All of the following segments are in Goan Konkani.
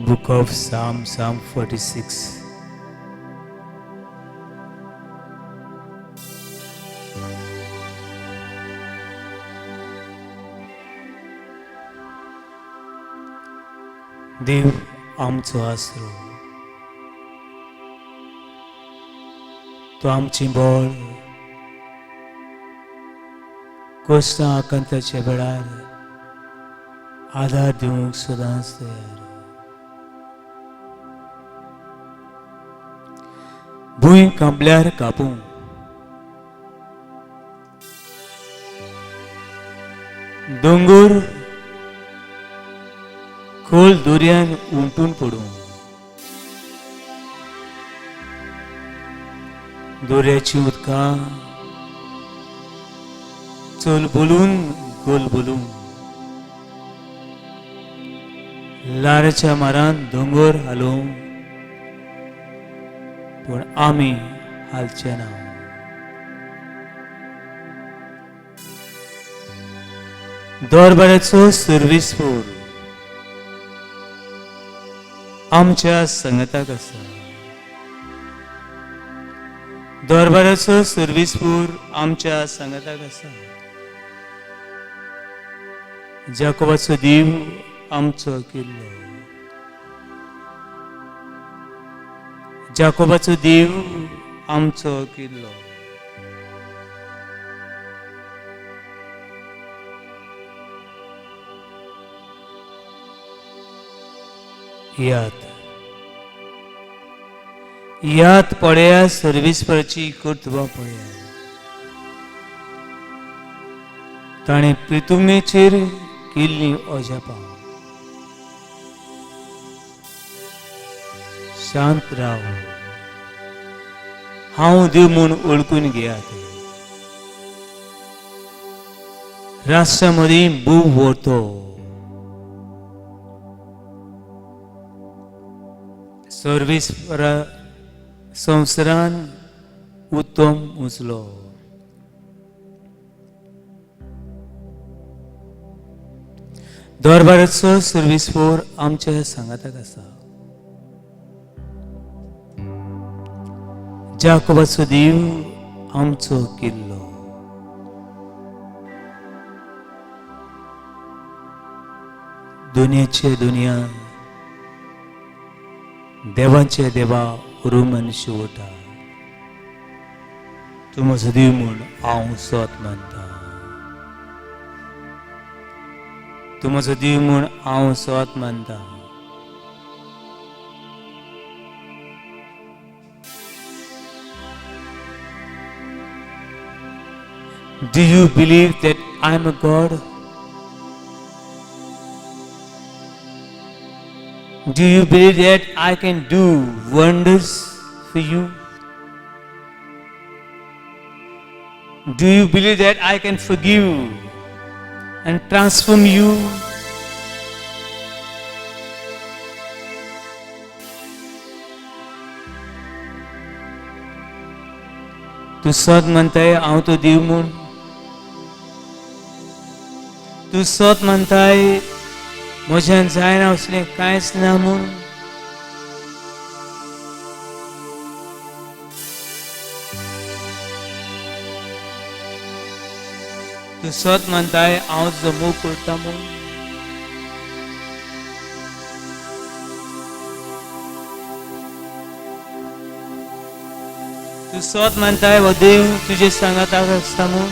Book of Psalm, Psalm 46. देव आमचो आसरो, तो आमची बळ, कश्टां आकांताच्या वेळार आदार दिवंक सदांच तयार. भूंय कांपल्यार कापूं, दोंगर खोल दर्यान उमटून पडूं, दर्याची उदकां चल बोलून गोल बोलूं, लाराच्या मारान दोंगर हालोवं, पूण आमी हालचे ना. दरबाराचो सर्वीस फोर आमच्या संगताक आसा. दरबाराचो सर्वीस फोर आमच्या संगताक आसा. जाकोबाचो देव आमचो किल्लो, जाकोबाचो देव आमचो किल्लो. याद याद पळया, सर्वीस परची कर्तुबां पळया. ताणें प्रितुमेचेर केल्लीं अजापां. शांत राव, हांव देव म्हूण वळखून घेयात. राष्ट्रा मदीं भूव व्हरतो, सर्वीस संवसारान उत्तम उचलो. दरबाराचो सर्वीस फोर आमच्या सांगाताक आसा. जाकोबाचो देव आमचो किल्लो. दुनियेचे दुनिया, देवाचे देवा रोमन शिवटा, तूं म्हजो देव म्हूण हांव सोत मानता. तूं म्हजो देव म्हूण हांव सोत मानता. Do you believe that I am a God? Do you believe that I can do wonders for you? Do you believe that I can forgive and transform you? तूं सत म्हणताय हांव तो देव म्हूण? तूं सत म्हणताय म्हज्यान जायना असलें कांयच ना म्हूण? तूं सत म्हणताय हांव तुजो मोग करता म्हूण? तूं सत मानताय हो देव तुजे सांगाताक आसता म्हूण?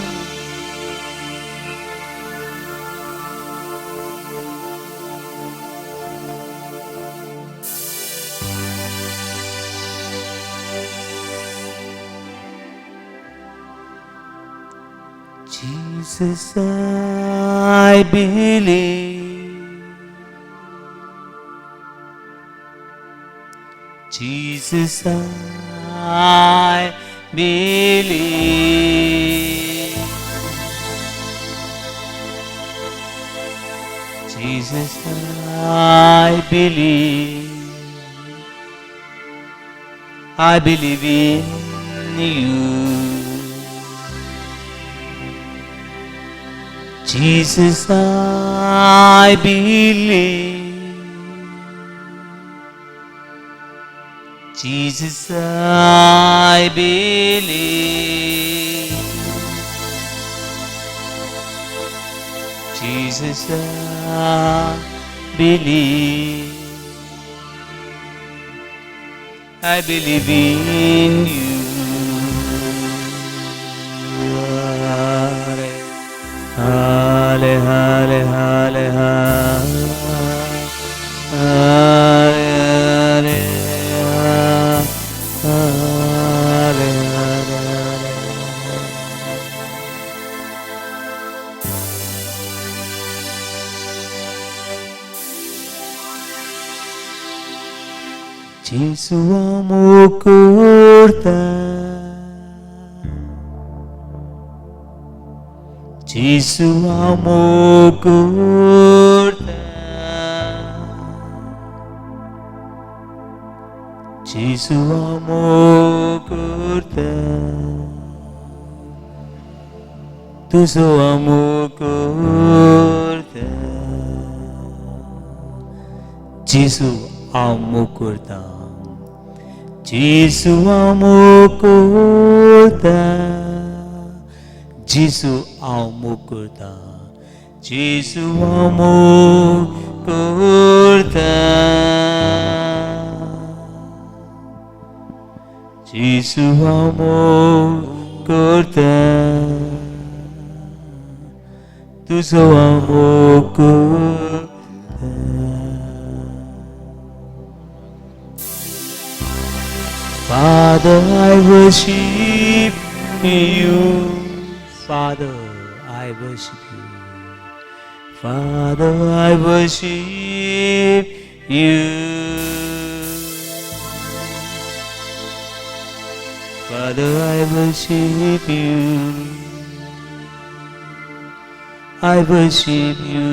Jesus, I believe. Jesus, I believe. Jesus, I believe. I believe in you. Jesus, I believe. Jesus, I believe. Jesus, I believe. I believe in you. Hale, hale, hale, hale, hale, hale, hale, hale, hale. Jesu amo करता, Jesu amo करता, Jesu amo करता, तुजो amo करता, Jesu amo करता, Jesu amo करता, Jesu amo करता, Jesu amo करता, Jesu amo करता, तुजो amo करता. Father, I worship you. Father, I worship you. Father, I worship you. Father, I worship you. I worship you.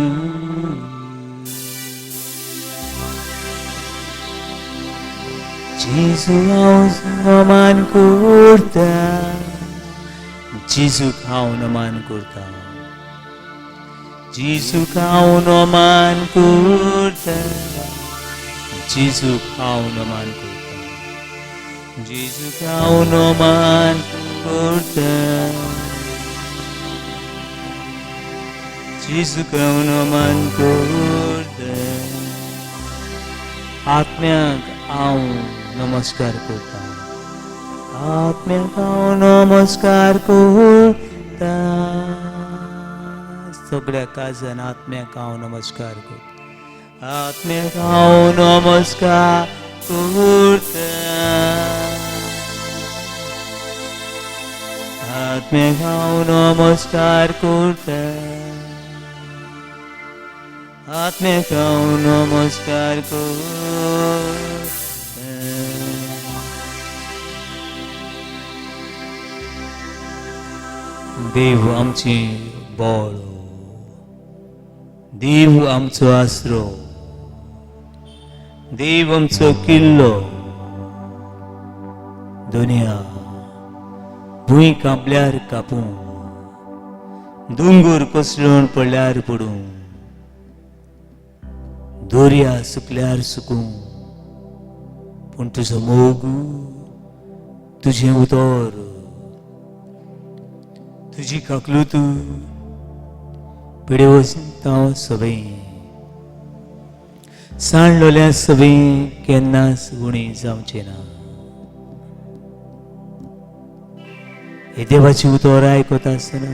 Jesu हांव नमान करता, जेजूक हांव नमान करता, जेजूक हांव नमान करता, जेजूक हांव नमान करता, जेजूक हांव नमान करता, जेजूक हांव नमान करता. आत्म्याक हांव नमस्कार करता, आत्म्याक हांव नमस्कार करता, सगळ्या काळजान आत्म्याक हांव नमस्कार करता, आत्म्याक हांव नमस्कार करता, आत्म्याक हांव नमस्कार करता, आत्म्याक हांव नमस्कार करता. देव आमची बळ, देव आमचो आसरो, देव आमचो किल्लो. दुनिया भूंय कांपल्यार कापूं, दोंगर कोसळून पडल्यार पडूं, दर्या सुकल्यार सुकूं, पूण तुजो मोग, तुजें उतर, तुजी काकलूत पिडे वचता सगळीं सांडलोल्या सगळीं केन्नाच उणी जावचें ना. हे देवाची उतर आयकता आसतना,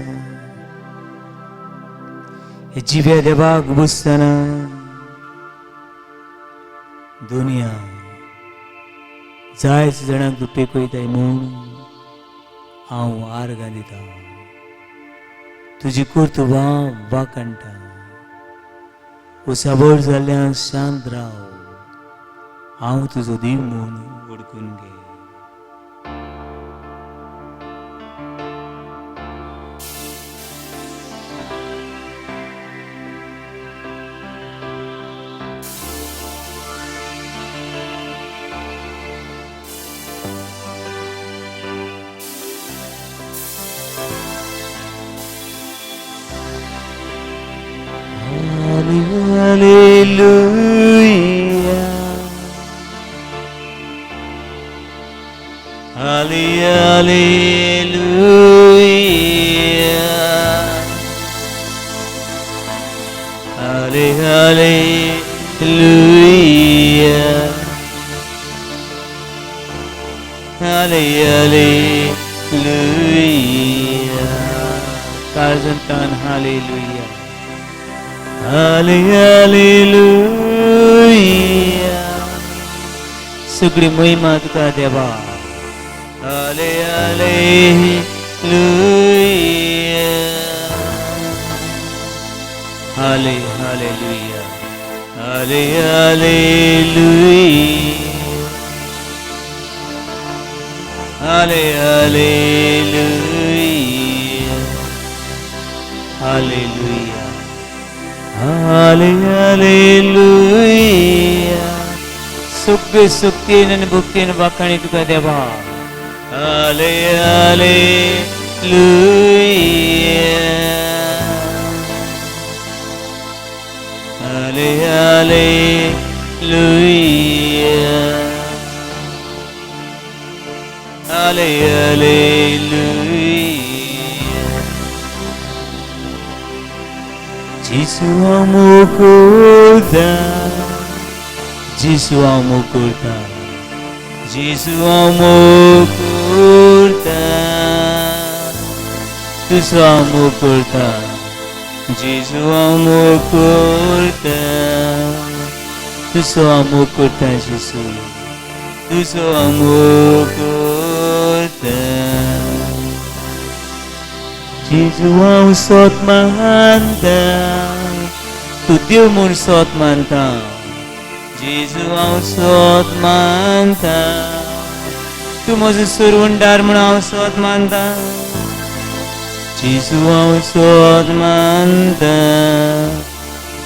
हे जिव्या देवाक बसतना दुनिया जायच जाणांक तूं पेकयताय म्हूण हांव आर्गां दिता. तुजी कर्तुबां वाखाणटा. उसाबर जाल्ल्यान शांत राव, हांव तुजो देव म्हूण वळखून घे. Hallelujah. Hallelujah. Halle, hallelujah. Halle, hallelujah. काळजान तान hallelujah. हाले, hallelujah. सगळी महिमा तुका देवा. हाले, hallelujah. हाले, hallelujah. हाले, hallelujah. हाले, hallelujah. Hallelujah. हाले, hallelujah. सगळे शक्तीन आनी भक्तीन वाखाणी तुका देवा. हाले, hallelujah. हाले, hallelujah. हाले, hallelujah. जेजू हांव मोग करता, जेजू हांव मोग करता, जेजू हांव मोग करता, तुजो हांव मोग करता, जेजू हांव मोग करता, तुजो हांव मोग करता, जेजू तुजो हांव मोग करता. जेजू हांव सोत मानता, तूं देव म्हूण सोत मानता. जेजू हांव सोत मानता, तूं म्हजो सुरवंडार म्हूण हांव सोत मानता. जेजू हांव सोत मानता,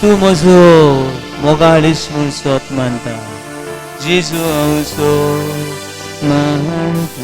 तूं म्हजो मोगाळीस म्हूण सोत मानता. जेजू हांव सोत मानता.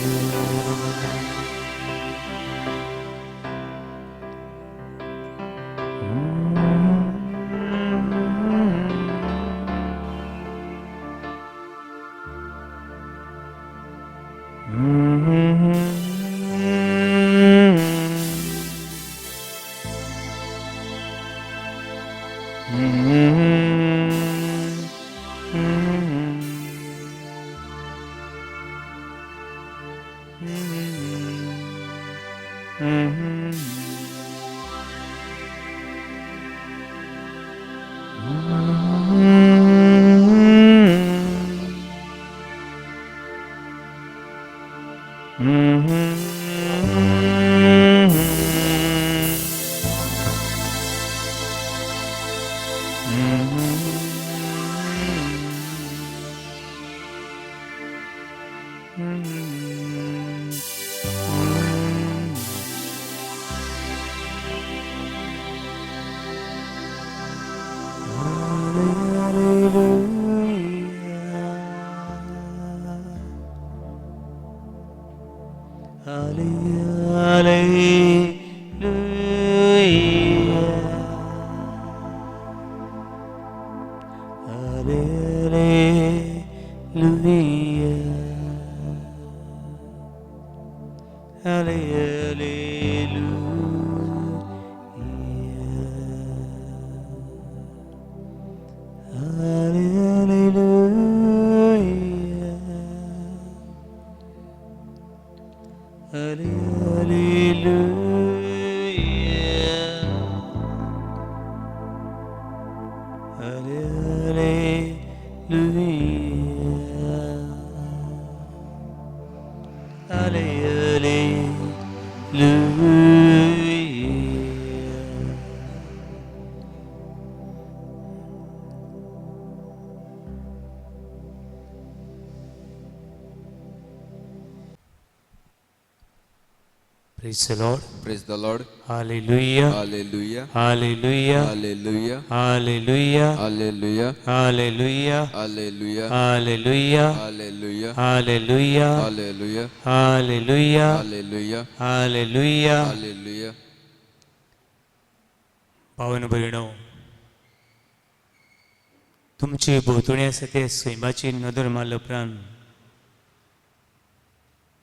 Praise the Lord. Praise the Lord. Hallelujah. Hallelujah. Hallelujah. Hallelujah. Hallelujah. Hallelujah. Hallelujah. Hallelujah. Hallelujah. Hallelujah. Hallelujah. Hallelujah. Hallelujah. Hallelujah. Hallelujah. Hallelujah. भावन भयणो, तुमचे भोंवतणी आसा ते सैमाची नदर मारल्या उपरांत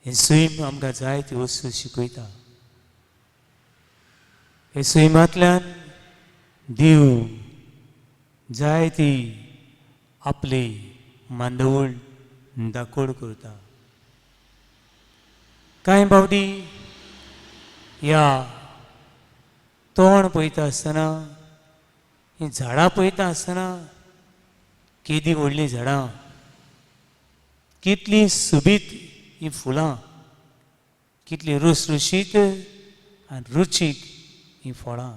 हें सैम आमकां जायती वस्तू शिकयता. हे सैमांतल्यान देव जायती आपली मांडवळ दाकोड करता. कांय फावटी ह्या तोंड पळयता आसतना, हीं झाडां पळयता आसतना, केदी व्हडलीं झाडां, कितलीं सोबीत हीं फुलां, कितलीं रुसरुशीत आनी रुचीक हीं फळां,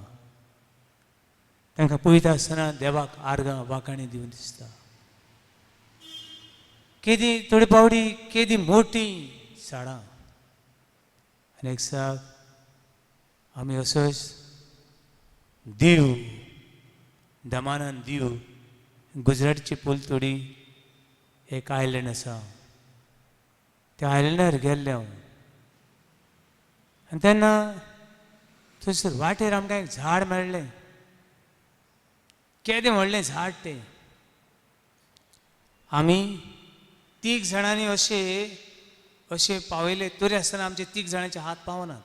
तांकां पळयता आसतना देवाक आर्गां वाखाणी दिवन दिसता. केदी थोडे फावटी केदी मोटी झाडां. आनी एक दिसाक आमी असोच दीव, दमानान दीव, गुजरातची पलतडी एक आयलंड आसा, त्या आयलंडार गेल्ले हांव. आनी तेन्ना थंयसर वाटेर आमकां एक झाड मेळ्ळें. केदें व्हडलें झाड तें. आमी तीग जाणांनी अशें अशें पावयले तरी आसतना आमचे तीग जाणांचे हात पावनात,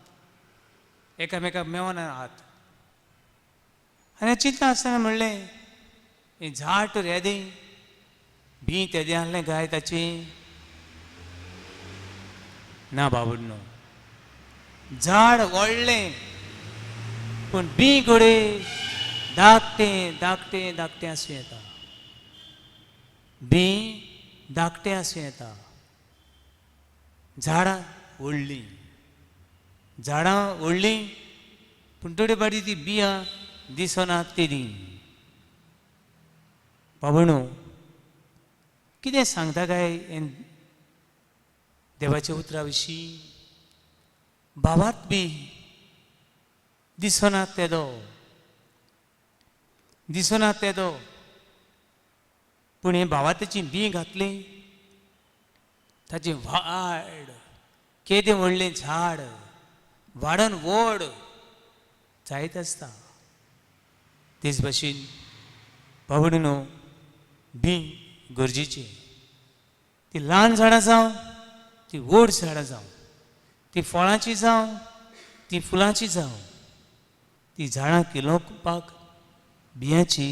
एकामेकाक मेवना हात. आनी चिंतता आसतना म्हणलें, हें झाड तर येदें, बीं तेदें आहलें काय ताचें? ना बाबडनो, झाड व्हडलें पूण बीं घडये धाकटें धाकटें धाकटें आसूं येता, बीं धाकटें आसूं येता. झाडां व्हडलीं, झाडां व्हडलीं पूण थोडे फावटी ती बियां दिसनात तेदी. बाबणो, कितें सांगता काय हें देवाच्या उतरा विशीं? भावात बी दिसनात तेदो, दिसनात तेदो, पूण हें भावाताची बीं घातली, ताचें वाड केदें व्हडलें झाड वाडन व्हड जायत आसता. तेच भाशेन बाबडनो, बीं गरजेचें. ती ल्हान झाडां जावं, ती व्हड झाडां जावं, ती फळांची जावं, ती फुलांची जावं, ती झाडां किलोवपाक बियांची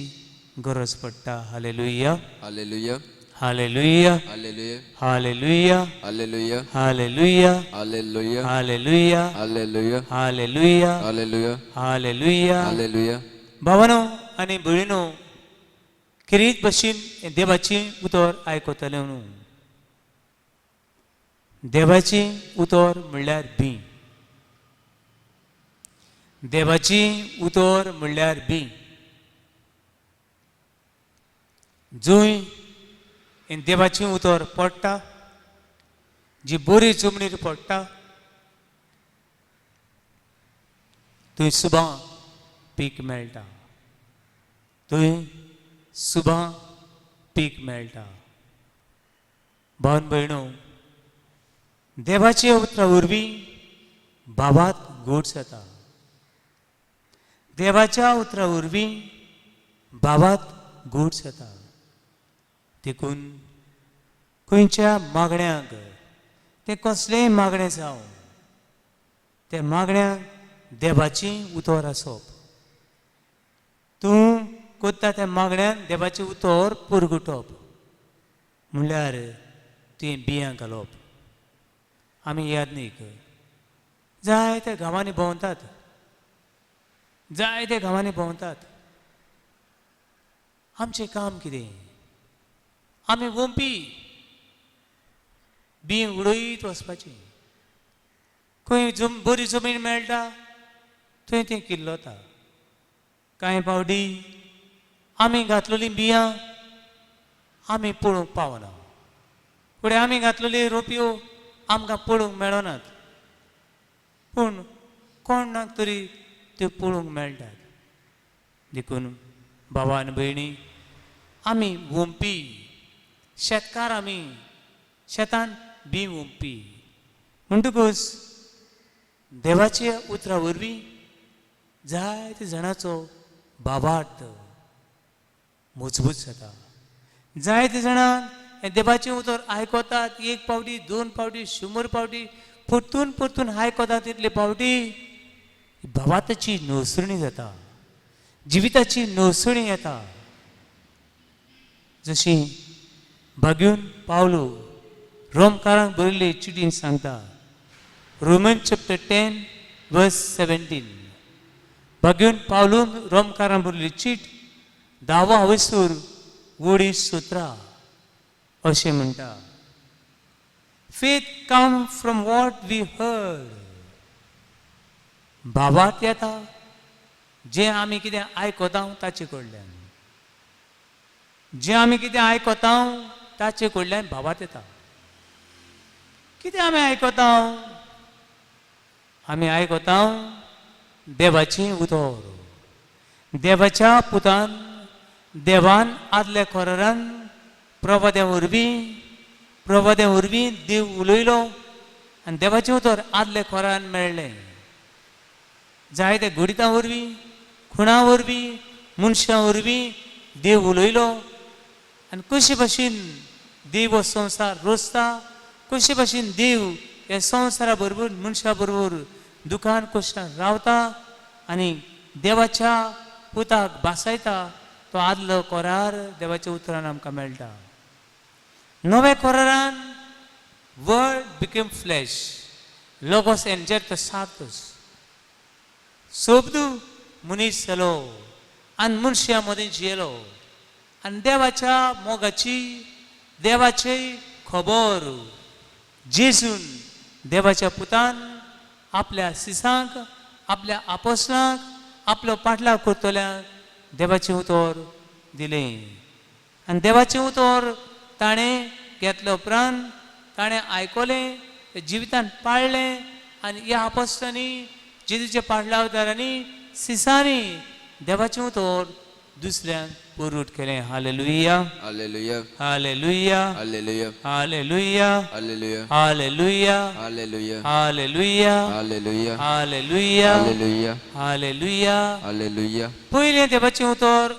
गरज पडटा. Hallelujah. Hallelujah. Hallelujah. Hallelujah. Hallelujah. Hallelujah. Hallelujah. Hallelujah. Hallelujah. Hallelujah. Hallelujah. Hallelujah. Hallelujah. Hallelujah. भावानो आनी भयणीनो, खेरीत भशेन हें देवाचें उतर आयकतलें न्हू. देवाचें उतर म्हणल्यार बीं, देवाचें उतर म्हणल्यार बीं. जंय हें देवाचें उतर पडटा, जी बरी जमनीर पडटा, थंय सुबां पीक मेळटा, थंय सुबां पीक मेळटा. भावन भयणो, देवाच्या उतरा वरवीं भावात गोड जाता. देवाच्या उतरा वरवीं भावात गोड जाता. देखून खंयच्या मागण्यांक, तें कसलेंय मागणें जावं, त्या मागण्यांक देवाचें उतर आसप. तूं करता त्या मागण्यान देवाचें उतर पुरगुटप म्हणल्यार तुवें बियां घालप. आमी याद न्ही जायत्या गांवांनी भोंवतात, जायत्या गांवांनी भोंवतात. आमचें काम कितें? आमी वोंपी बीं उडयत वचपाची. खंय बरी जमीन मेळटा थंय तें किल्लता. कांय फावटी आमी घातलेलीं बियां आमी पळोवंक पावना. फुडें आमी घातलेल्यो रोपयो आमकां पळोवंक मेळनात, पूण कोणाक तरी त्यो पळोवंक मेळटात. देखून भावा आनी भयणी, आमी वोंपी शेतकार, आमी शेतान बीं वोंपी. म्हणटकूच देवाच्या उतरा वरवीं जायते जाणाचो भावार्थ मजबूत जाता. जायते जाणांक हें देवाचें उतर आयकतात, एक पावटी, दोन पावटी, 100 पावटी, परतून परतून आयकतात, तितले पावटी भावाताची नवसरणी जाता, जिविताची नवसरणी येता. जशी भाग्यून पावलो रोमकारांक बरयल्ले चिटीन सांगता, रोमन चॅप्टर 10 वर्स 17, भाग्यून पावलून रोमकारांक बरयल्ली चीट 10 वयसूर वडी 17 अशें म्हणटा, faith come from what we heard. भावात येता जें आमी कितें आयकता ताचे कडल्यान, जें आमी कितें आयकता ताचे कडल्यान भावात येता. कितें आमी आयकता? आमी आयकता देवाचें उतर. देवाच्या पुतान, देवान आदल्या कोरारान प्रवाद्या वरवीं देव उलयलो आनी देवाचें उतर आदल्या कोरान मेळ्ळें. जायते घडितां वरवीं, खुणा वरवीं, मनशां वरवीं देव उलयलो आनी कशे भाशेन देव हो संवसार रोसता, कशे भाशेन देव ह्या संवसारा बरोबर मनशा बरोबर दुखान कश्टान रावता आनी देवाच्या पुताक भासायता, तो आदलो कोरार देवाच्या उतरान आमकां मेळटा. नव्या कोरारान वर्ड बिकेम फ्लॅश, लोगोस एन्जर सातस शब्द मनीस जालो आनी मनशां मदीं जियेलो आनी देवाच्या मोगाची, देवाची खबर जेजून देवाच्या पुतान आपल्या सिसांक, आपल्या आपोसलांक, आपलो पाटलाव करतल्यांक देवाचें उतर दिलें. आनी देवाचें उतर ताणें घेतले उपरांत ताणें आयकलें, जिवितान पाळ्ळें आनी ह्या आपोसलांनी, जेजूच्या पाटलावदारांनी, सिसांनी देवाचें उतर दुसऱ्यांक पुरूट केलें. Hallelujah, hallelujah, hallelujah, hallelujah, hallelujah, hallelujah, hallelujah, hallelujah, hallelujah, hallelujah, hallelujah, hallelujah, hallelujah. Hallelujah. पयलें देवाचें उतर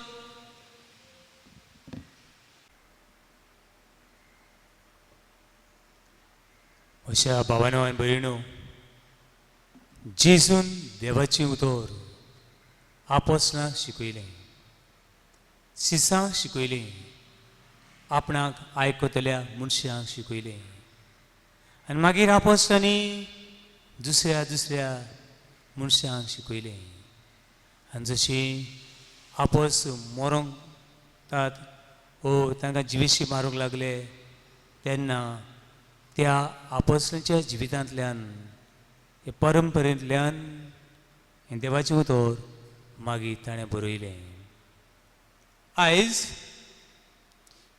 अशा भावानो आनी भयणीनो, जेजून देवाचें उतर आपोसलां शिकयलें, सिसांक शिकयलें, आपणाक आयकतल्या मनशांक शिकयलें आनी मागीर आपोसलांनी दुसऱ्या दुसऱ्या मनशांक शिकयलें. आनी जशी आपोस मरोंक तात ओ तांकां जिवेशी मारूंक लागले तेन्ना त्या आपोसलांच्या जिवितांतल्यान, हे परंपरेंतल्यान हें देवाचें उतर मागीर ताणें बरयलें. आयज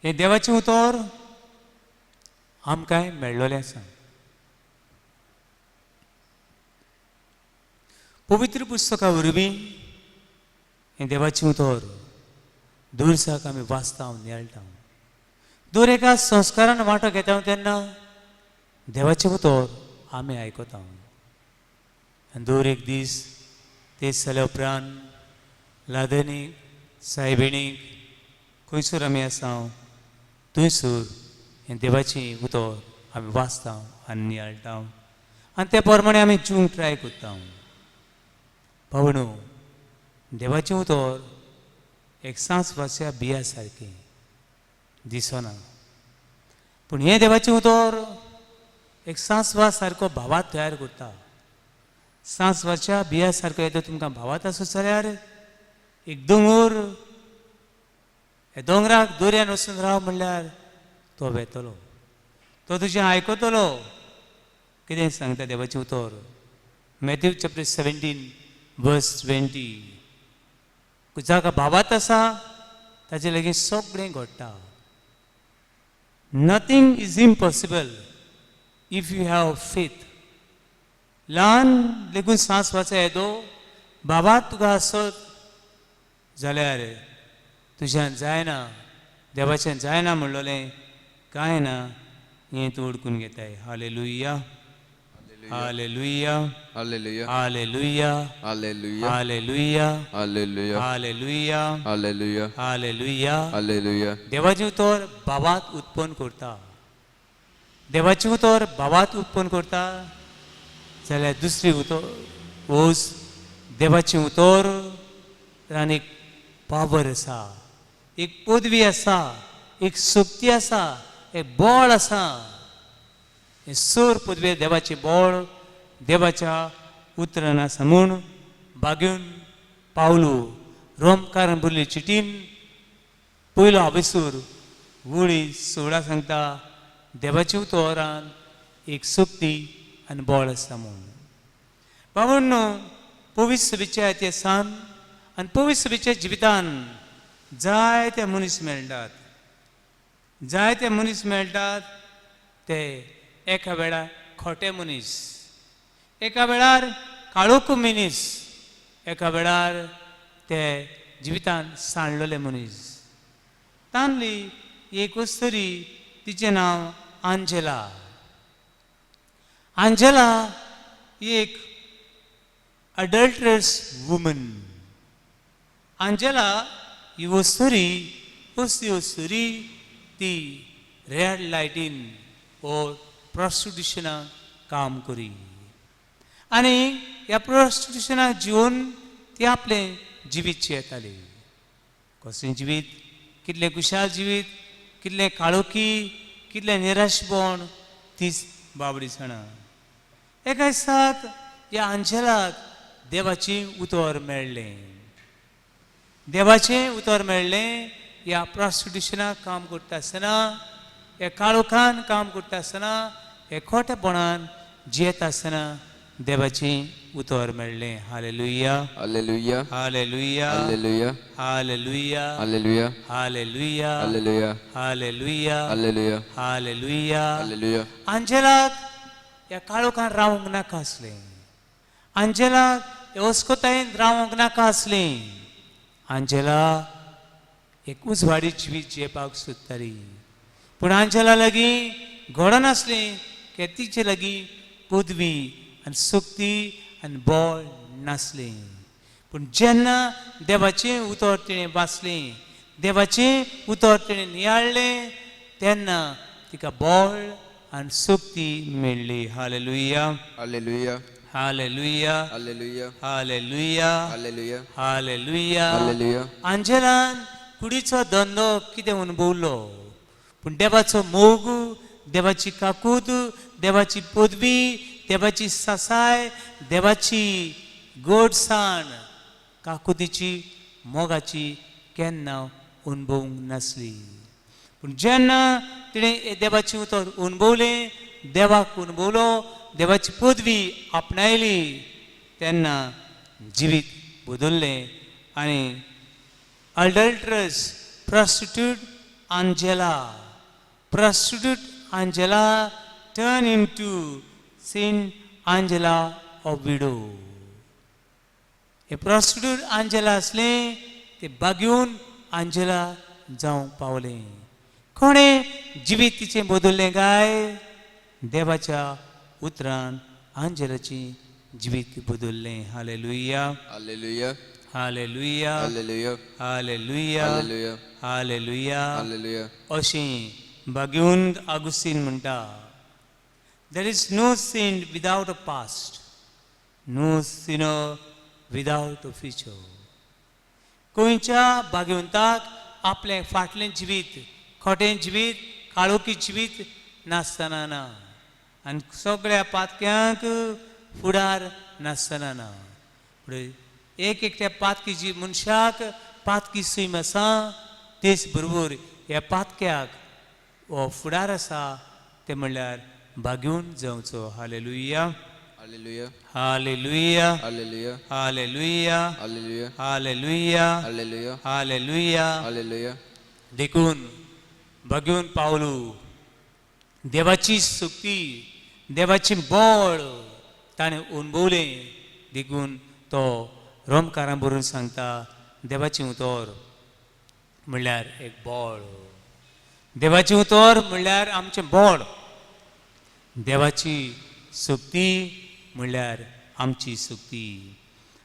हें देवाचें उतर आमकांय मेळ्ळोलें आसा. पवित्र पुस्तका वरवीं हें देवाचें उतर दुरसाक आमी वाचता, नियाळटा. दर एका संस्कारान वांटो घेता तेन्ना देवाचें उतर आमी आयकता आनी दर एक दीस तेच जाल्या उपरांत लादनीक, सायबिणीक खंयसर आमी आसा थंयसर हें देवाचें उतर आमी वाचता आनी नियाळटा आनी त्या प्रमाणे आमी जिवंक ट्राय करता. पावणू देवाचें उतर एक सांसवाच्या बिया सारकें दिसना, पूण हें देवाचें उतर एक सांसवा सारको भावात तयार करता. सांसवाच्या बिया सारको येता तुमकां भावात आसत जाल्यार एक दोंगर, ह्या दोंगराक दर्यान वचून राव म्हणल्यार तो वेतलो, तो तुजें आयकतलो. कितें सांगता देवाचें उतर? मॅथ्यू चॅप्टर 17 वर्स 20, जाका भावात आसा ताचे लागीं सगळें घडटा. Nothing is impossible if you have faith. ल्हान लेगून सांसवाचो येदो बाबा तुका आसत जाल्यार तुज्यान जायना, देवाच्यान जायना म्हणलोलें कांय ना, हें तूं उडकून घेताय. Hallelujah, Hallelujah. Hallelujah. Hallelujah. Hallelujah. Hallelujah. Hallelujah. Hallelujah. Hallelujah. Hallelujah. Hallelujah. देवाचें उतर भावात उत्पन्न करता. देवाचें उतर भावात उत्पन्न करता जाल्यार दुसरी उतर वोस देवाचें उतर आनी एक पावर आसा, एक पदवी आसा, एक शक्ती आसा, एक बळ आसा. हें सोर पदवे देवाचें बळ देवाच्या उतरान आसा म्हूण बागेवन पावलो रोमकारान बरयल्ली चिटीन पयलो आवेसूर वळी 16 सांगता देवाच्या उतरान एक शक्ती आनी बळ आसा म्हूण. बाबांनो, पवित्र सभेच्या इतिहासान आनी पवित्र सभेच्या जिवितान जायते मनीस मेळटात, जायते मनीस मेळटात ते एका वेळार खोटे मनीस, एका वेळार काळोख मनीस, एका वेळार ते जिवितान सांडलेले मनीस. तांतली एक अस्तुरी, तिचें नांव आंजेला. आंजेला एक अडल्ट्रस वुमन. आंजेला ही अस्तुरी, असली अस्तुरी ती रेड लायटीन वो प्रोस्टिट्युशनाक काम करी आनी ह्या प्रोस्टिट्युशनाक जिवन ती आपलें जिवीत जियेताली. कसलें जिवीत, कितलें खुशाल जिवीत, कितलें काळोखी, कितलें निराशपण, तीच बाबडी जाणा. एका दिसाक ह्या आंजेलाक देवाचें उतर मेळ्ळें. देवाचें उतर मेळ्ळें ह्या प्रोस्टिट्युशनाक काम करता आसतना, ह्या काळोखान काम करता आसतना, ह्या खोटेपणान जियेता आसतना देवाचें उतर मेळ्ळें. Hallelujah. Hallelujah. Hallelujah. Hallelujah. Hallelujah. Hallelujah. Hallelujah. Hallelujah. Hallelujah. Hallelujah. Hallelujah. Hallelujah. आंजेलाक ह्या काळोखान रावंक नाका आसलें. आंजेलाक ह्या अस्कोतायेन रावंक नाका आसलें. आंजेला एक उजवाडी जिवीत जियेवपाक सोदताली, पूण आंजेला लागीं घडनासलें की तिचे लागीं पदवी आनी शक्ती आनी बळ नासलें. पूण जेन्ना देवाचें उतर तिणें वाचलें, देवाचें उतर तिणें नियाळ्ळें, तेन्ना तिका बळ आनी शक्ती मेळ्ळी. Hallelujah. Hallelujah. Hallelujah. Hallelujah. Hallelujah. Hallelujah. Hallelujah. Hallelujah. आंजेलान कुडीचो धंदो कितें अणभवलो, पूण देवाचो मोग, देवाची काकूत, देवाची पदवी, देवाची सासाय, देवाची गोडसाण, काकुतीची, मोगाची केन्ना अणभवूंक नासली. पूण जेन्ना तिणें देवाचें उतर अणभवलें, देवाक अणभवलो, देवाची पदवी आपणायली, तेन्ना जिवीत बदल्लें आनी adulteress prostitute Angela, prostitute Angela turn into Saint Angela of widow. हे प्रॉस्टिट्यूट आंजेला आसलें ते बागेवन आंजेला जावंक पावलें. कोणें जिवीत तिचें बदल्लें काय? देवाच्या उतरान आंजेलाचें जिवीत बदल्लें. Hallelujah. Hallelujah. Hallelujah. Hallelujah. Hallelujah. Hallelujah. Hallelujah. Hallelujah. अशें बागेवन आगुस्तीन म्हणटा, there is no saint without a past, no sinner without a future. खंयच्या भाग्यवंताक आपलें फाटलें जिवीत, खोटें जिवीत, काळोखी जिवीत नासतना ना, आनी सगळ्या पातक्यांक फुडार नासतना ना. फुडें एक एकट्या पातकी जी मनशाक पातकी सैम आसा, तेच बरोबर ह्या पातक्याक हो फुडार आसा, तें म्हणल्यार भाग्यून जावचो. Hallelujah. Hallelujah. Hallelujah. Hallelujah. Hallelujah. Hallelujah. Hallelujah. Hallelujah. Hallelujah. Hallelujah. देखून भगवून पावलू देवाची शक्ती, देवाची बळ ताणें अणभवलें. देखून तो रोमकारां बरोवन सांगता, देवाचें उतर म्हणल्यार एक बळ, देवाचें उतर म्हणल्यार आमचें बळ, देवाची शक्ती म्हणल्यार आमची शक्ती.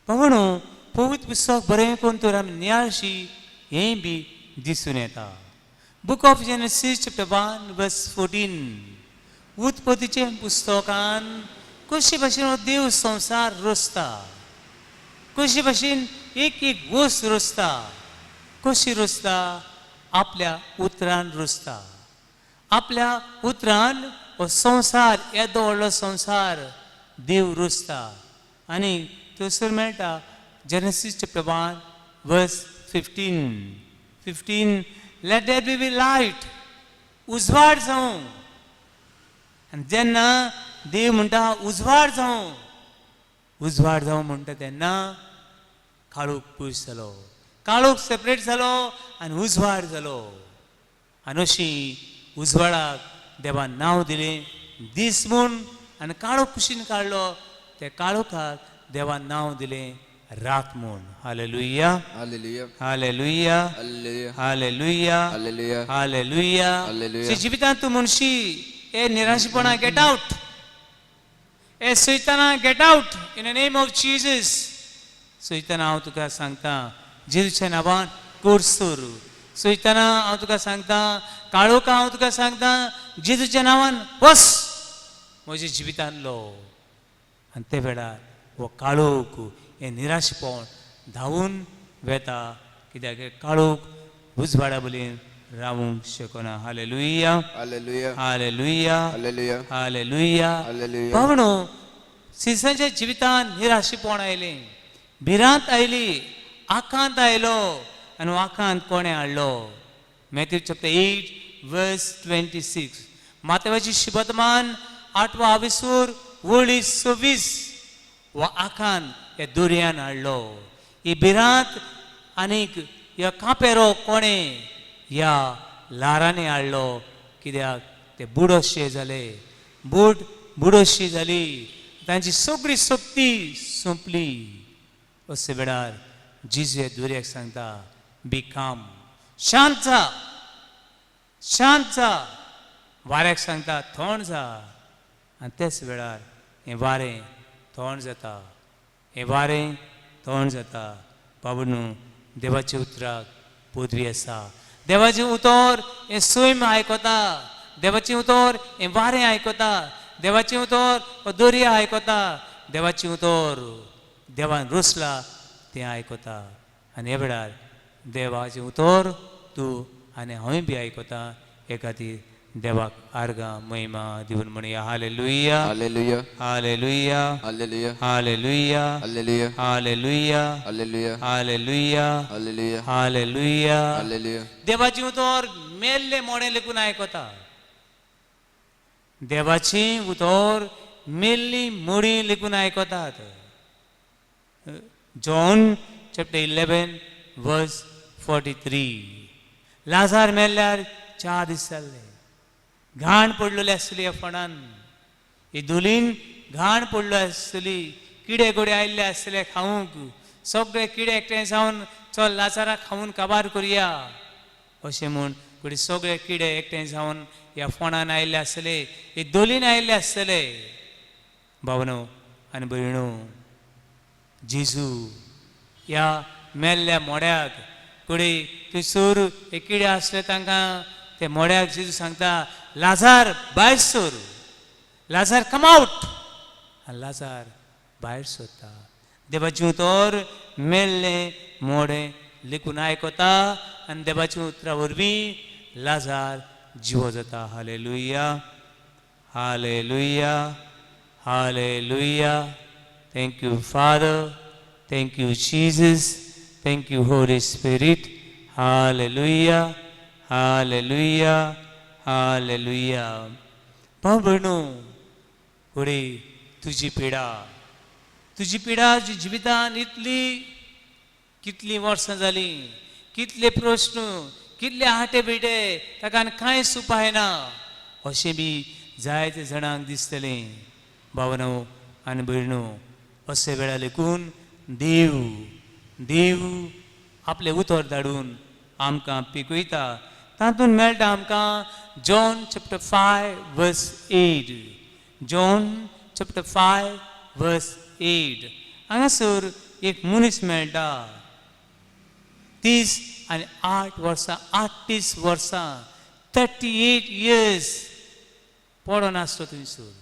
म्हणून पवित्र पुस्तक बरें करून तर आमी नियाळशी हें बी दिसून येता. Book of Genesis chapter 1 verse 14, उत्पत्तीचे पुस्तकान कशे भाशेन हो देव संवसार रचता, कशे भाशेन एक एक गोश्ट रचता, कशी रचता, आपल्या उतरान रचता. आपल्या उतरान हो संवसार, येदो व्हडलो संवसार देव रचता. आनी थंयसर मेळटा Genesis chapter 1 verse 15, let there be be light, उजवाड जावं. आनी जेन्ना देव म्हणटा उजवाड जावं, उजवाड जावं म्हणटा तेन्ना काळोख पयस जालो, काळोख सेपरेट जालो आनी उजवाड जालो. आनी अशी उजवाडाक देवान नांव दिलें दीस म्हूण, आनी काळोख कुशीन काडलो, त्या काळोखाक देवान नांव दिलें रात म्हूण. Hallelujah. Hallelujah. Hallelujah. Hallelujah. Hallelujah. Hallelujah. Hallelujah. Hallelujah. तुज्या जिवितांत तूं म्हणशी, ए निराशपणा गेट आवट, ए सैताना get out in the name of Jesus. सैताना हांव तुका सांगता जेजूच्या नांवान कोर्सूर. सैताना हांव तुका सांगता, काळोखा हांव तुका सांगता जेजूच्या नांवान वस म्हज्या जिवितांतलो. आनी ते वेळार हो काळोख, हें निराशपण धांवून वेता, कित्याक काळोख उजवाडा बलीन रावूंक शकना. Hallelujah. Hallelujah. Hallelujah. Hallelujah. Hallelujah. Hallelujah. भावनो, सिसांच्या जिवितांत निराशेपण आयलें, भिरांत आयली, आकांत आयलो. आनी हो आकांत कोणें हाडलो? Matthew chapter 8 verse 26, मातेवाची शिबतमान 8वो आविसूर वळी 26, हो आकांत ह्या दर्यान हाडलो. ही भिरांत आनीक ह्या कांपेरो कोणें? ह्या ल्हारांनी हाडलो, कित्याक ते बुडोशे जाले, बोट बुडोशी जाली, तांची सगळी शक्ती सोंपली. अशे वेळार जेजू ह्या दर्याक सांगता, बी काम, शांत जा, शांत जा. वाऱ्याक सांगता थंड जा. आनी त्याच वेळार हें वारें थंड जाता, हें वारें थंड जाता. बाबा, देवाच्या उतराक पदवी आसा. देवाचें उतर हें सैम आयकता, देवाचें उतर हें वारें आयकता, देवाचें उतर हो दर्या आयकता, देवाचें उतर देवान रोसला तें आयकता. आनी ह्या वेळार देवाचें उतर तूं आनी हांवें बी आयकता. हे खातीर देवाक आर्गां महिमा दिवन म्हणया hallelujah. Hallelujah. Hallelujah. Hallelujah. Hallelujah. Hallelujah. Hallelujah. Hallelujah. Hallelujah. Hallelujah. Hallelujah. Hallelujah. देवाचें उतर मेल्ले मोडे लेगून आयकता. देवाचें उतर मेल्ली मोडी लेगून आयकतात. John chapter 11 verse 43, Lazar मेल्ल्यार 4 दीस जाल्ले, घाण पडलेली आसली ह्या फोंडान, ही धुलीन घाण पडलो आसतली, किडे गोडे आयिल्ले आसतले खावंक, सगळे किडे एकठांय जावन चल लाजाराक खावन काबार करुया अशें म्हूण फुडें सगळे किडे एकठांय जावन ह्या फोंडान आयिल्ले आसतले, हे धोलीन आयिल्ले आसतले. भावनो आनी भयणो, जेजू ह्या मेल्ल्या मोड्याक कुडी थंयसर हे किडे आसले तांकां, ते मोड्याक जेजू सांगता, लाजार भायर सर, लाजार कम आवट. आनी लाजार भायर सरता. देवाचें उतर मेल्लें मोडें लेखून आयकता आनी देवाच्या उतरा वरवीं लाजार जिवो जाता. Hallelujah. Hallelujah. Hallelujah. Thank you Father, thank you Jesus, thank you Holy Spirit. Hallelujah. Hallelujah. Hallelujah. भाव भयणो, फुडें तुजी पिडा, तुजी पिडा जी जिवितान इतली कितलीं वर्सां जालीं, कितले प्रस्न, कितले आटे बिटे, ताका आनी कांयच उपाय ना अशें बी जायते जाणांक दिसतलें. भावनो आनी भयणो, अशे वेळार लेगून देव देव आपलें उतर धाडून आमकां पिकयता. तातूंत मेळटा आमकां John chapter 5 verse 8, John chapter 5 verse 8. हांगासर एक मनीस मेळटा, 38 वर्सां, 38 वर्सां, 38 इयर्स पडोन आसतो थंयसर.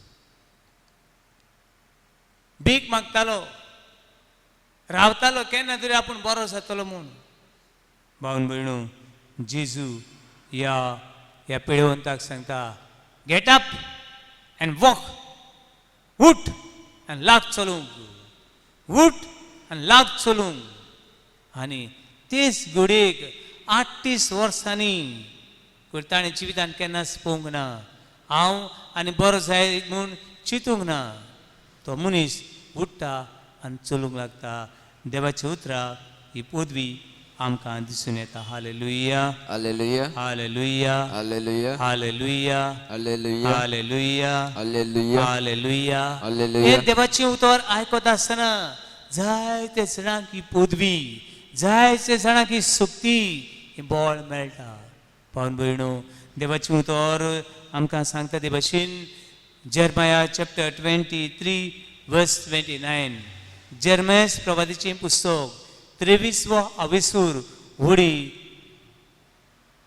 भीक मागतालो, रावतालो केन्ना तरी आपूण बरो जातलो म्हूण. भावन भयणू, जेजू ह्या ह्या पिळवंताक सांगता, get up and walk, उठ आनी लाग चलूंक, उठ आनी लाग चलूंक. आनी तेच घडयेक 38 वर्सांनी ताणें जिवितान केन्नाच पळोवंक ना, हांव आनी बरो जाय म्हूण चिंतूंक ना. तो मनीस उठ्ठा आनी चलूंक लागता. देवाची उतरां ही पदवी आमकां दिसून येता. Hallelujah. Hallelujah. Hallelujah. Hallelujah. Hallelujah. Hallelujah. Hallelujah. Hallelujah. Hallelujah. Hallelujah. हे देवाचें उतर आयकत आसतना जायते जाणांक ही पदवी, जायते जाणांक ही शक्ती, ही बळ मेळटा. भावन भयणो, देवाचें उतर आमकां सांगता ते भशेन Jeremiah chapter 23 verse 29, जेरमायस प्रवादीचें पुस्तक 23वो अवेसूर वडी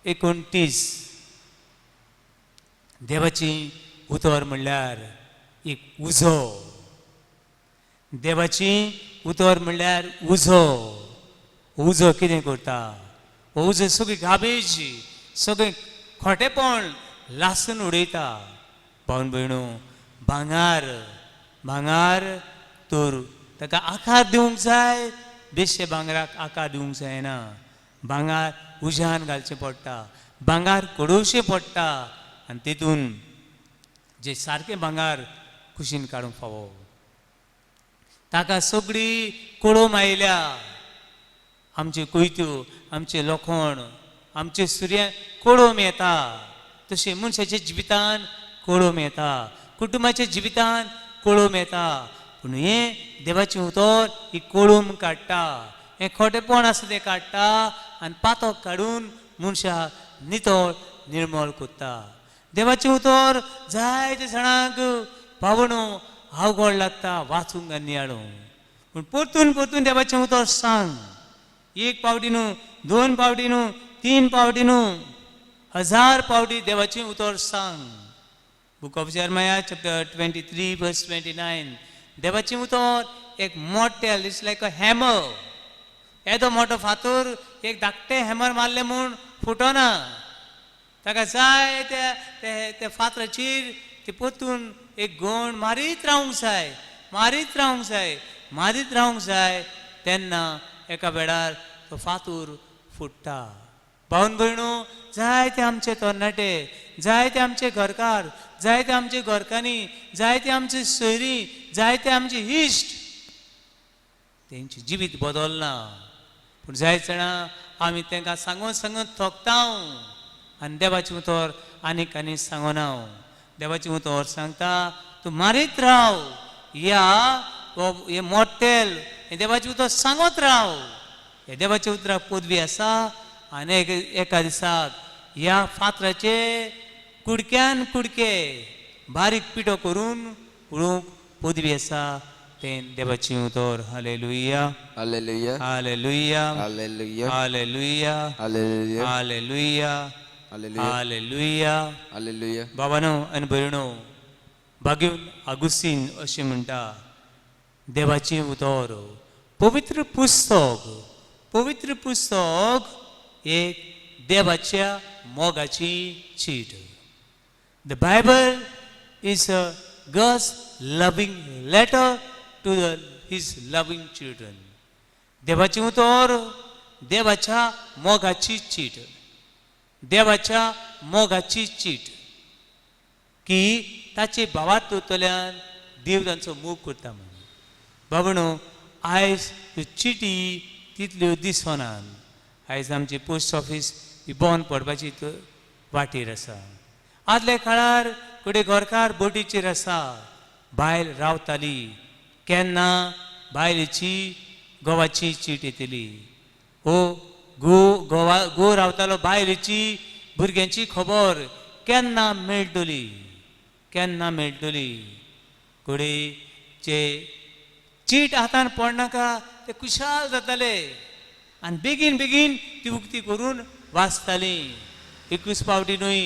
29. देवाचें उतर म्हणल्यार एक उजो. देवाचें उतर म्हणल्यार उजो. उजो कितें करता? हो उजो सगळी गाबेज, सगळें खोटेपण लासून उडयता. भावन भयणो, भांगार भांगार तर ताका आकार दिवंक जाय, बेश्टे भांगराक आकार दिवंक जायना. भांगार उज्यान घालचें पडटा, भांगार कडोवचें पडटा आनी तितून जे सारकें भांगार कुशीन काडूंक फावो. ताका सगळी कोळोम आयल्या. आमचे कोयत्यो, आमचें लोखण, आमचें सुर्या कोळोम येता. तशें मनशाच्या जिवितान कोळोम येता, कुटुंबाच्या जिवितान कोळोम येता. पूण हें देवाचें उतर ही कोळूम काडटा, हें खोटेपण आसा तें काडटा आनी पातक काडून मनशाक नितळ निर्मळ करता. देवाचें उतर जायते जाणांक पावणो अवघड लागता वाचूंक आनी नियाळूंक. पूण परतून परतून देवाचें उतर सांग, एक पावटी न्हू, दोन पावटी न्हू, तीन पावटी न्हू, 1000 पावटी देवाचें उतर सांग. Book of Jeremiah chapter 23 verse 29. देवाचें उतर एक motel, it's like a hammer. येदो मोठो फातर एक धाकटें हॅमर मारलें म्हूण फुटना. ताका जाय त्या त्या फातराचेर ती परतून एक गोण मारीत रावंक जाय, मारीत रावंक जाय, मारीत रावंक जाय. तेन्ना एका वेळार तो फातूर फुट्टा. भावन भयणो, जायते आमचे तरणाटे, जायते आमचे घरकार, जायते आमचे घरकान्नी, जायते आमचे सोयरी, जायते आमचे इश्ट, तेंचें जिवीत बदलना. पूण जायत जाणां आमी तांकां सांगून सांगून थकता आनी देवाचें उतर आनीक आनी सांगना. देवाचें उतर सांगता, तूं मारीत राव, ह्या हे मोटेल हें देवाचें उतर सांगत राव. हे देवाच्या उतराक पदवी आसा. आनी एका दिसाक ह्या फातराचे कुडक्यान कुडके बारीक पिठो करून उडोवंक पदवी आसा तें देवाचें उतर. Hallelujah. Hallelujah. Hallelujah. Hallelujah. Hallelujah. Hallelujah. Hallelujah. Hallelujah. Hallelujah. Hallelujah. बाबानो आनी भयणो, बागेवन आगुस्तीन अशें म्हणटा, देवाचें उतर पवित्र पुस्तक, पवित्र पुस्तक एक देवाच्या मोगाची चीट. The Bible is a God's loving letter to the his loving children. देवाचें उतर देवाच्या मोगाची चीट, देवाच्या मोगाची चीट की ताचे भावार्थांतल्यान देव तांचो मोग करता म्हणून. बाबणो, आयज त्यो चिटी तितल्यो दिसनात. आयज आमची पोस्ट ऑफीस ही बंद पडपाची वाटेर आसा. आदल्या काळार कुडे घरकार बोटीचेर आसा, बायल रावताली, केन्ना बायलेची घोवाची चीट येतली. हो घोव घोवा घोव रावतालो, बायलेची भुरग्यांची खबर केन्ना मेळटली, केन्ना मेळटली. कुडीचे चीट हातान पडनाका ते खुशाल जाताले आनी बेगीन बेगीन ती उक्ती करून वाचताली. एकूच पावटी न्हय,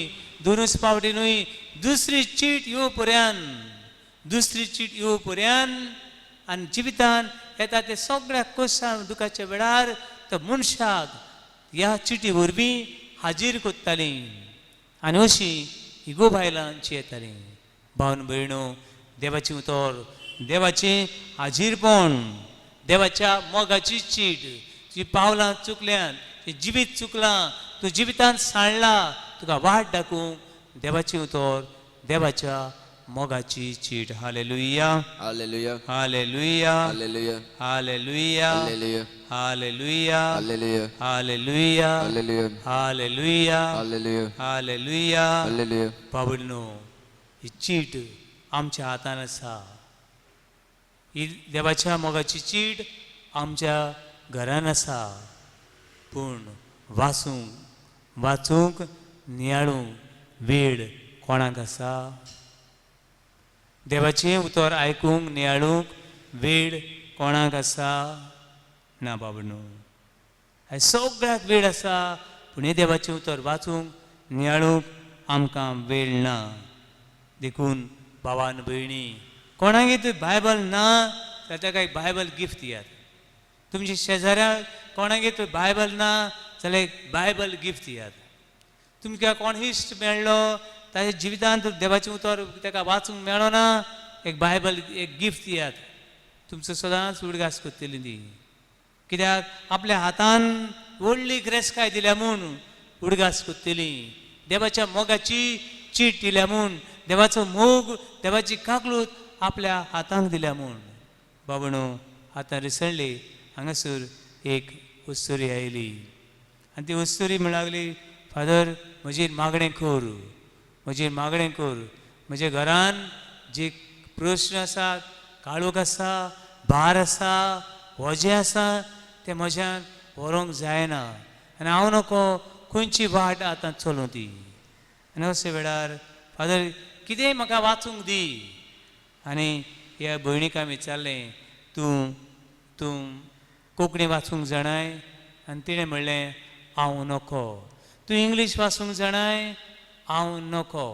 दोनूच पावटी न्हय, दुसरी चीट येव पर्यान, दुसरी चीट येव पर्यान आनी जिवितान येता ते सगळ्या कोशां दुखाच्या वेळार तो मनशाक ह्या चिटी वरवीं हाजीर करताली आनी अशी ही गो बायलांची येताली. भावन भयणो, देवाचें उतर, देवाचें हाजीरपण, देवाच्या मोगाची चीट. तुजी पावलां चुकल्यान, तुजें जिवीत चुकलां, तूं जिवितान सांडला, तुका वाट दाखोवंक देवाचें उतर, देवाच्या मोगाची चीट. Hallelujah. Hallelujah. Hallelujah. Hallelujah. Hallelujah. Hallelujah. Hallelujah. Hallelujah. Hallelujah. Hallelujah. Hallelujah. Hallelujah. Hallelujah. Hallelujah. बाबडनो, ही चीट आमच्या हातान आसा. ही देवाच्या मोगाची चीट आमच्या घरान आसा, पूण वाचूंक वाचूंक नियाळूंक वेळ कोणाक आसा? देवाचें उतर आयकूंक नियाळूंक वेळ कोणाक आसा? ना बाबडनो, आयज सगळ्याक वेळ आसा, पूण हें देवाचें उतर वाचूंक नियाळूंक आमकां वेळ ना. देखून भावान भयणी, कोणागेर बायबल ना जाल्यार ताका एक बायबल गिफ्ट दियात. तुमच्या शेजाऱ्याक कोणागेर बायबल ना जाल्यार एक बायबल गिफ्ट दियात. तुमकां कोण इश्ट मेळ्ळो, ताच्या जिवितांत देवाचें उतर ताका वाचूंक मेळना, एक बायबल एक गिफ्ट दियात. तुमचो सदांच उडगास करतली ती, कित्याक आपल्या हातान व्हडली ग्रेसकाय दिल्या म्हूण उडगास करतली. देवाच्या मोगाची चीट दिल्या म्हूण, देवाचो मोग, देवाची काकलूत आपल्या हातांक दिल्या म्हूण. बाबणो, आतां रिसंटली हांगासर एक अस्तुरी आयली आनी ती अस्तुरी म्हणूंक लागली, फादर म्हजेर मागणें कर, म्हजेर मागणें कर. म्हज्या घरान जे प्रश्न आसात, काळोख आसा, भार आसा, वजें आसा, तें म्हज्यान व्हरूंक जायना आनी हांव नको खंयची वाट आतां चलूं ती. आनी अशे वेळार फादर कितेंय म्हाका वाचूंक दी. आनी ह्या भयणीक हांवें विचारलें, तूं तूं कोंकणी वाचूंक जाणाय? आनी तिणें म्हणलें, हांव नको. तूं इंग्लीश वाचूंक जाणाय? हांव नको.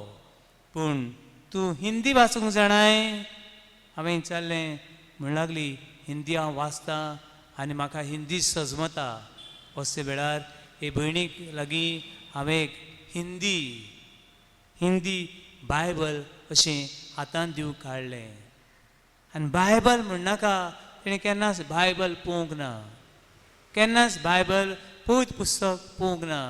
पूण तूं हिंदी वाचूंक जाणाय? हांवें विचारलें. म्हण लागली, हिंदी हांव वाचतां आनी म्हाका हिंदी सजमता. अशे वेळार हे भयणीक लागीं हांवें एक हिंदी हिंदी बायबल अशें हातान दिवंक काडलें. आनी बायबल म्हणनाका, तेणें केन्नाच बायबल पळोवंक ना, केन्नाच बायबल पवित्र पुस्तक पळोवंक ना.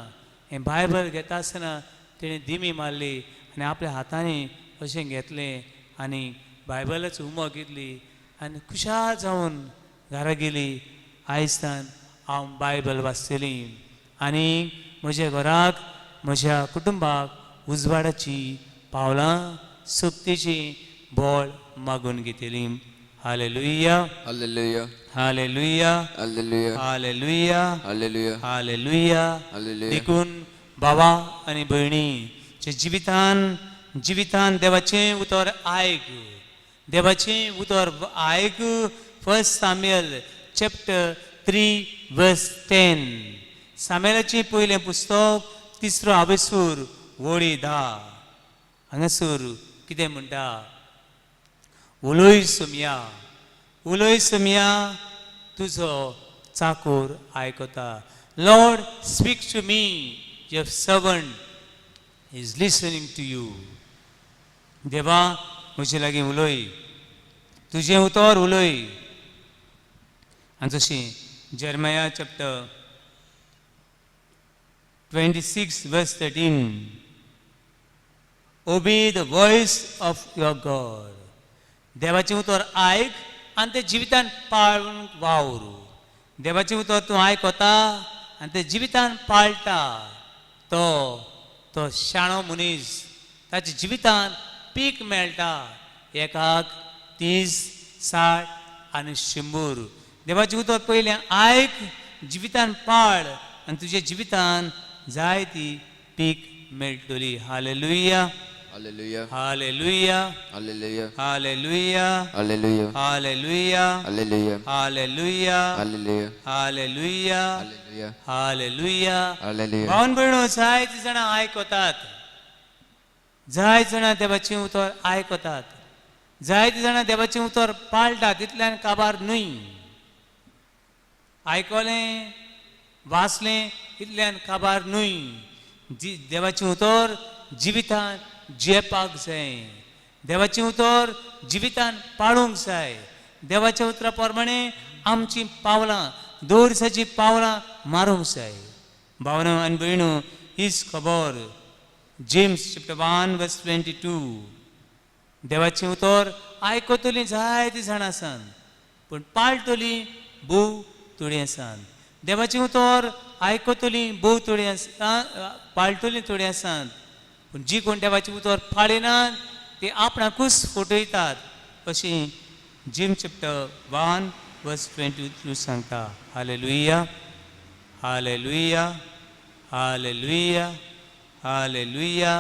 हें बायबल घेता आसतना तेणें दिमी मारली आनी आपल्या हातांनी अशें घेतलें आनी बायबलाचो उमो घेतली आनी खुशाल जावन घरा गेली. आयज हांव बायबल वाचतली आनी म्हज्या घराक, म्हज्या कुटुंबाक उजवाडाची पावलां, सक्तीची बळ मागून घेतली. Hallelujah. Hallelujah. Hallelujah. Hallelujah. Hallelujah. Hallelujah. Hallelujah. Hallelujah. देखून बाबा आनी भयणी, जे जिवितान जिवितान देवाचें उतर आयक, देवाचें उतर आयक. First Samuel chapter 3 verse 10, सामेलाचें पयलें पुस्तक तिसरो आवेसूर वळी 10, हांगासर कितें म्हणटा? उलय सोमया, उलय सोमया, तुजो चाकूर आयकता. Lord, speak to me, your servant is listening to you. देवा, म्हजे लागीं उलय, तुजें उतर उलय. आनी जशी Jeremiah chapter 26 verse 13, obey the voice of your God. देवाचें उतर आयक आनी तें जिवितान पाळूंक वावर. देवाचें उतर तूं आयकता आनी तें जिवितान पाळटा, तो तो शाणो मनीस, ताच्या जिवितान पीक मेळटा, एकाक 30, 60 आनी 100. देवाचें उतर पयलें आयक, जिवितान पाळ आनी तुज्या जिवितान जाय ती पीक मेळटली. Hallelujah. Hallelujah. Hallelujah. Hallelujah. Hallelujah. Hallelujah. Hallelujah. Hallelujah. Hallelujah. Hallelujah. Hallelujah. Hallelujah. Hallelujah. Hallelujah. भावन भयणो जायते जाणां आयकतात, जायते जाणां देवाचें उतर आयकतात, जायते जाणां देवाचें उतर पाळटात, तितल्यान काबार न्हय. आयकलें वाचलें इतल्यान काबार न्हय. जी देवाचें उतर जिवितान जियेवपाक जाय, देवाचें उतर जिवितान पाळूंक जाय. देवाच्या उतरा प्रमाणे आमचीं पावलां, दर दिसाचीं पावलां मारूंक जाय. भावनो आनी भयणो, हीच खबर James chapter 1 verse 22. देवाचें उतर आयकतलीं जायतीं जाणां आसात, पूण पाळटलीं भोव थोडीं आसात. देवाचें उतर आयकतलीं भोव थोडीं आसा, पाळटलीं थोडीं आसात, पूण जी कोण देवाचें उतर पाळिनात ती आपणाकूच फटयतात अशें James chapter 1 verse 22 सांगता. हालेलुया. हालेलुया. हालेलुया. हालेलुया.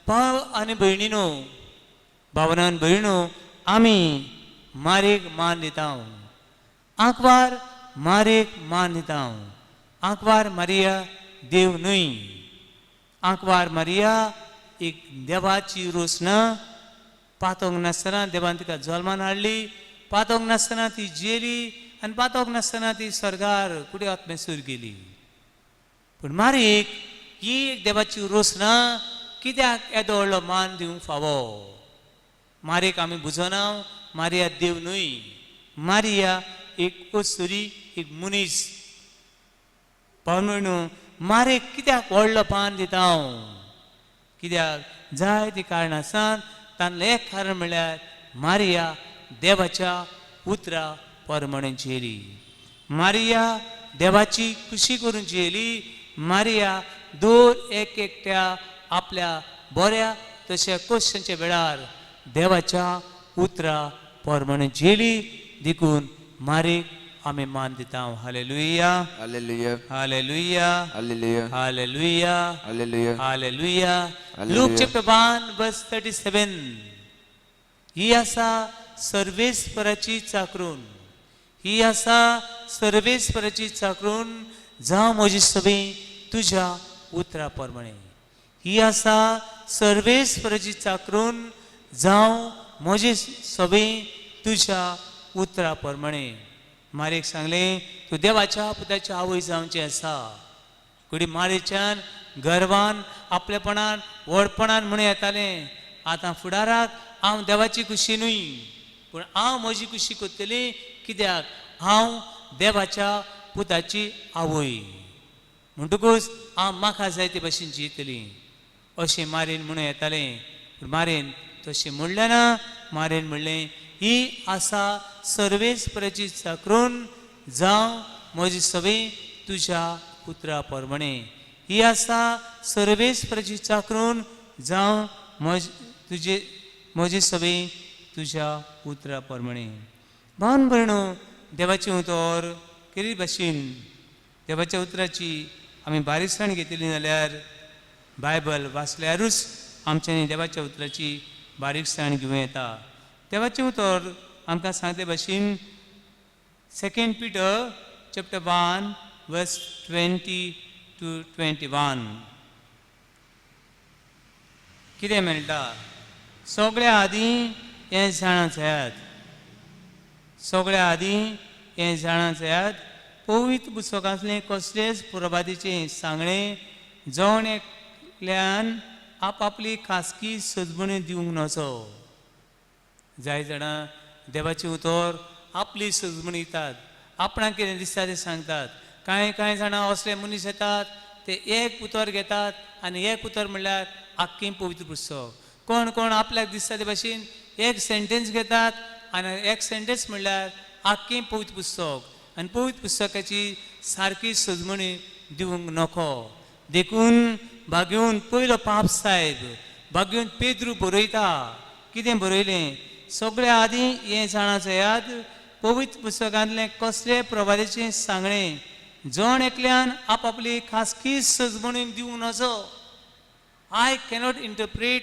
भाव आनी भयणीनो, भावना आनी भयणो, आमी मारीक मान दिता. आंकवार मारीक मान दिता. आंकवार मारिया देव न्हय. आंकवार मारिया एक देवाची रोसना. पातोंक नासतना देवान तिका जल्मान हाडली, पातोंक नासतना ती जियेली आनी पातोंक नासतना ती स्वर्गार कुडे आत्मेसूर गेली. पूण मारीक ही एक देवाची रोसना कित्याक येदो व्हडलो मान दिवंक फावो? मारीक आमी बुजोना, मारिया देव न्हय. मारिया एक अस्तुरी, एक मनीस. पावन न्हू, मारीक कित्याक व्हडलो मान दिता हांव? कित्याक जायतीं कारणां आसात. तांतलें एक कारण म्हणल्यार मारिया देवाच्या उतरा प्रमाणे जियेली. मारिया देवाची खुशी करून जियेली. मारिया दर एक एकट्या आपल्या बऱ्या तशें क्वेश्चनच्या वेळार देवाच्या उतरा प्रमाणे जियेली. देखून मारीक आमी मान दिता. Hallelujah. Hallelujah. Hallelujah. Hallelujah. Hallelujah. Hallelujah. Hallelujah. Hallelujah. Luke chapter 1 verse 37. ही आसा सर्वेस्पराची चाकरून, ही आसा सर्वेस्पराची चाकरून, जावं म्हजी सगळी तुज्या उतरा प्रमाणे. ही आसा सर्वेस्पराची चाकरून, जावं म्हजी सगळी तुज्या उतरा प्रमाणे. मारीक सांगलें, तूं देवाच्या पुताची आवय जावची आसा. कुडी मारीच्यान गर्वान आपलेपणान व्हडपणान म्हणून येतालें, आतां फुडाराक हांव देवाची खुशी न्हय, पूण हांव म्हजी खुशी करतली, कित्याक हांव देवाच्या पुताची आवय, म्हणटकूच हांव म्हाका जाय ते भशेन जियेतली अशें मारीन म्हणून येतालें. पूण मारीन तशें म्हणलें ना. मारीन म्हणलें, ही आसा सर्वेस्पराची चाकरून, जावं म्हजी सगळी तुज्या उतरा प्रमाणे. ही आसा सर्वेस्पराची चाकरून, जावं म्हज तुजे म्हजी सगळी तुज्या उतरा प्रमाणे. भावन भयणो, देवाचें उतर केरी भाशेन देवाच्या उतराची आमी बारीकसाण घेतली जाल्यार, बायबल वाचल्यारूच आमच्यांनी देवाच्या उतराची बारीकसाण घेवं येता. देवाचें उतर आमकां सांगते भाशेन Second Peter chapter 1 verse 20 to 21 कितें मेळटा? सगळ्या आदीं हें जाणा जायात, सगळ्या आदीं हें जाणा जायात, पवित्र पुस्तकांतलें कसलेच प्रभातीचें सांगणें जण एकल्यान आपापली खासगी सजमणी दिवंक नजो. जाय जाणां देवाचें उतर आपली सजमणी दितात, आपणाक कितें दिसता तें सांगतात. कांय कांय जाणां असले मनीस येतात, ते एक उतर घेतात आनी एक उतर म्हणल्यार आख्खें पवित्र पुस्तक. कोण कोण आपल्याक दिसता ते भाशेन एक सेंटेन्स घेतात आनी एक सेंटेन्स म्हणल्यार आख्खें पवित्र पुस्तक, आनी पवित्र पुस्तकाची सारकी सजमणी दिवंक नको. देखून भाग्योवन पयलो पाप साहेब भाग्योवन पेद्रू बरयता. कितें बरयलें? सगळ्या आदीं हें जाणा जायात, पवित्र पुस्तकांतलें कसले प्रभावाचें सांगणें जण एकल्यान आपापली खासगी सजमणी दिवंक नजो. I cannot interpret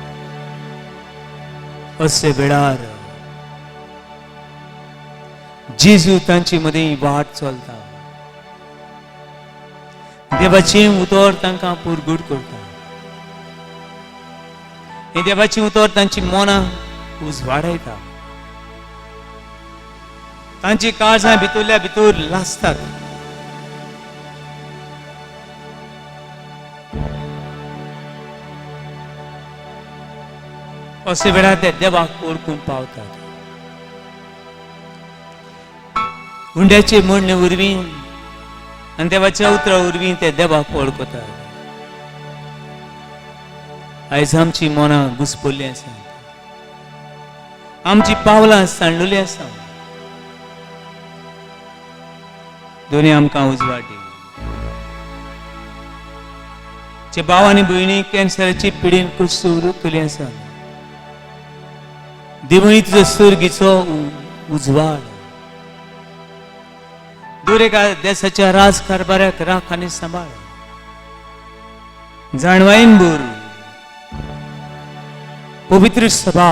असे वेळार जेजू तांचे मदीं वाट चलता. देवाचें उतर तांकां पुरगूट करता. हें देवाचें उतर तांची मनां उजवाडायता. तांची काळजां भितरल्या भितर लासतात. अशे वेळार ते देवाक ओळखूंक पावतात. हुंड्याचे म्हणणे वरवीं आनी देवाच्या उतरा वरवीं ते देवाक वळखतात. आयज आमची मनां घुसपल्लीं आसा, आमची पावलां सांडलेली आसा. दोनी आमकां उजवाड दी. जे भाव आनी भयणी कॅन्सराची पिडीन कुसूर आसा, देवळी तुजो सुर्गीचो उजवाड दर एका देसाच्या राज कारभाराक राख आनी सांबाळ. जाणवायेन भर पवित्र सभा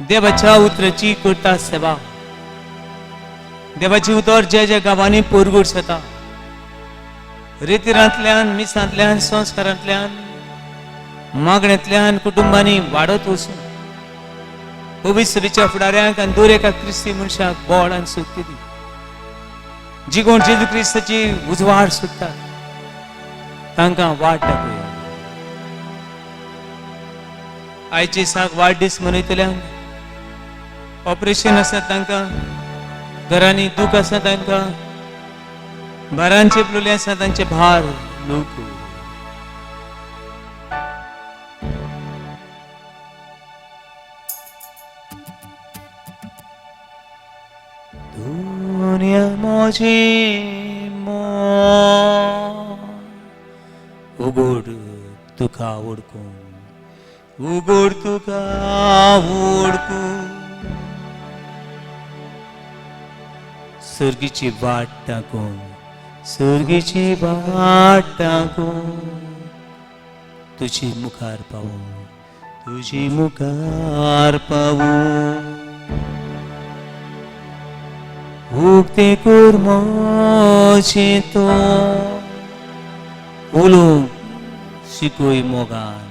देवाच्या उतराची करता सेवा. देवाची उतर जे जे गांवांनी पोरगुड जाता, रितिरांतल्यान, मिसांतल्यान, संस्कारांतल्यान, मागण्यांतल्यान कुटुंबांनी वाडत वचून पवित्र सभेच्या फुडाऱ्यांक आनी दर एका क्रिस्ती मनशाक बळ आनी शक्ती दी. जी कोण जेजू क्रिस्ताची उजवाड सोदतात तांकां वाट दाखोवया. आयचे साक वाडदीस मनयतल्यांक, ऑपरेशन आसा तांकां, घरांनी दूख आसा तांकां, भारान चेपलेले आसा तांचे भार लोक. दुनिया म्हजी मन उगड तुका वळखूं, उगड तुका वळखूं. सर्गीची वाट टाकून, सर्गीची वाट टाकून तुजी मुखार पावूं, तुजी मुखार पावूं. उक्ते कर म्हजें तो उलोवंक शिकय मोगान,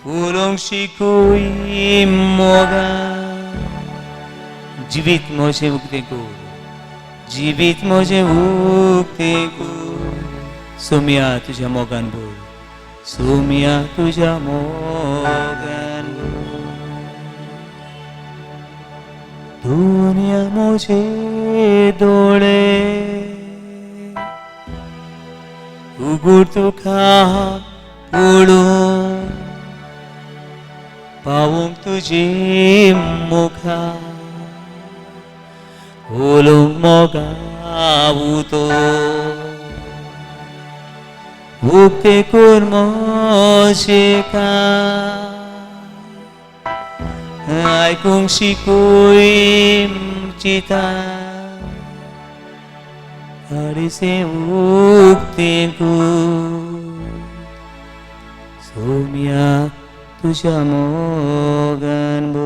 उलोवंक शिकय मोगान. जिवीत म्हजें उक्तें कर, जिवीत म्हजें उक्तें कर. सोम्या तुज्या मोगान भर, सोम्या तुज्या मोगान भर. दुनिया म्हजे दोळे उगड तुका पळोवंक पावूंक तुजे मुखार, उलोवंक मोगा उतो. उक्ते कर म्हजे कान, आयकूंक शिकय चिंतान, काळीजें उक्तें कर सोम्या तुज्या मोगान भर.